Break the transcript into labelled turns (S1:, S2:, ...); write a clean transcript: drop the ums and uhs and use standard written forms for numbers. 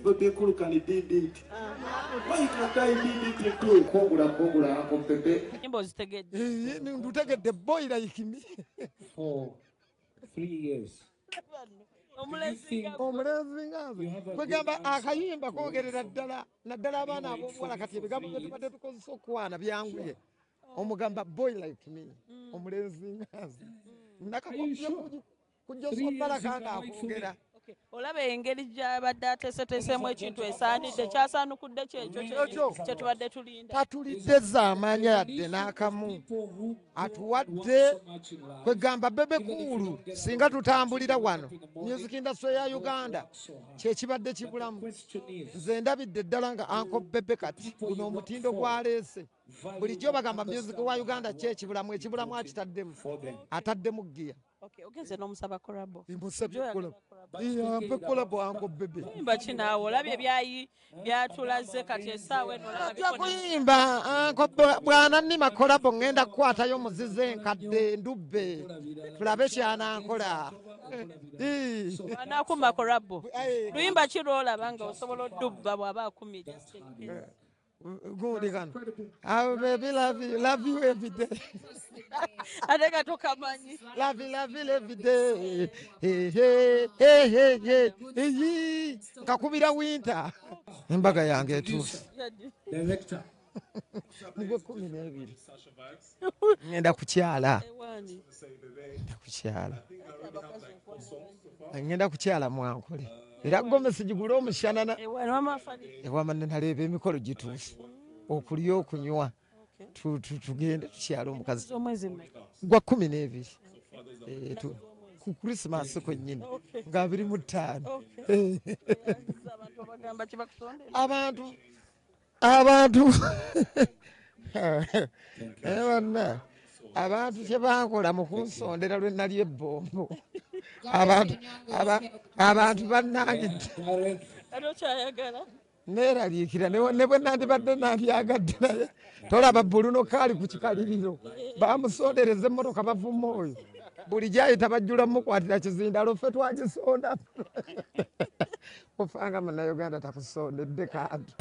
S1: Bebe Cool can did it? Why can't I did it too?
S2: Kogula kogula Uncle Bebe.
S3: Nyimbo ozitegedde?
S4: Ndutegedde, boy like me.
S2: For 3 years.
S3: Omulenzi nga
S4: Omulenzi nga nze, kwegamba akayimba koogerera ddala, naddala abaana ab'obuwala. Kati ebigambo bye tubadde tukozesa okwana byanguye. Omugamba, "Boy like me," omulenzi nga nze. Nakakopye ku Joswa Baraka ng'akwogera.
S3: Okay. Olaba engeri gy'abadde ateeseteeseemu ekintu esaanidde, kyasaanukudde kyekyo
S4: Ekyo.
S3: kye tubadde tulinda.
S4: Tatulidde zaamanya yadde n'akamu, atuwadde. Kwegamba Bebe Cool, singa tutambulira wano music industry ya Uganda, kyekibadde kibulamu. Nze ndabidde ddala nga Uncle Bebe kati guno omutindo gwaleese, bulijjo bagamba music wa Uganda kyekibulamu, ekibulamu akitaddemu, ataddemu giya.
S3: Okay, ogenze n'omusaba collabo.
S4: Musabye mpe collabo, Uncle Bebe.
S3: Kuyimba kinaawe olabye ebyayi byatulaze kati essaawa eno olaba
S4: Ajja kuyimba Uncle bw'anannima collabo, ŋŋenda kukwatayo muzize enkadde ndubbe, tulabe kyanankola.
S3: Anaakuma collabo, luyimba ki lwolaba nga osobola oddubba bw'aba akumye, just in case?
S4: Gundi kano. Ah, baby, love you, love you every day.
S3: Ate nga tokamanyi.
S4: Love you, love you every day. Hey, hey, hey, hey, hey. Eyi, nkakubira winter. Embaga yange etuuse.
S2: Director.
S4: Mugwe 12. Ngenda kukyala.
S3: Ewaani?
S4: Ngenda kukyala. Ngenda kukyala mwankole. Era gomesi gigule omushanana.
S3: Ewaani wamafani?
S4: Ewamane naleeba emikolo gituuse. Okulya, okunywa. Tugende tukyale omukazi.
S3: Omwezi mmeka?
S4: Gwa 12. Ku Christmas kwennyini nga 25.
S3: Abantu bagamba kibakusondera.
S4: Abantu banna, abantu kyebankola mu kunsondera lwe nali ebbombo, abantu bannangidde.
S3: Ate okyayagala?
S4: Neeraliikira ne bwe nandibadde nandyagadde, naye tolaba Buluno kaali ku kikaliriro, bamusondereza emmotoka, bavuma oyo buli gyayita, bajjula mukwatira kizindalo, ffe twagisonda. Ofanga Munnayuganda takusondedde kantu.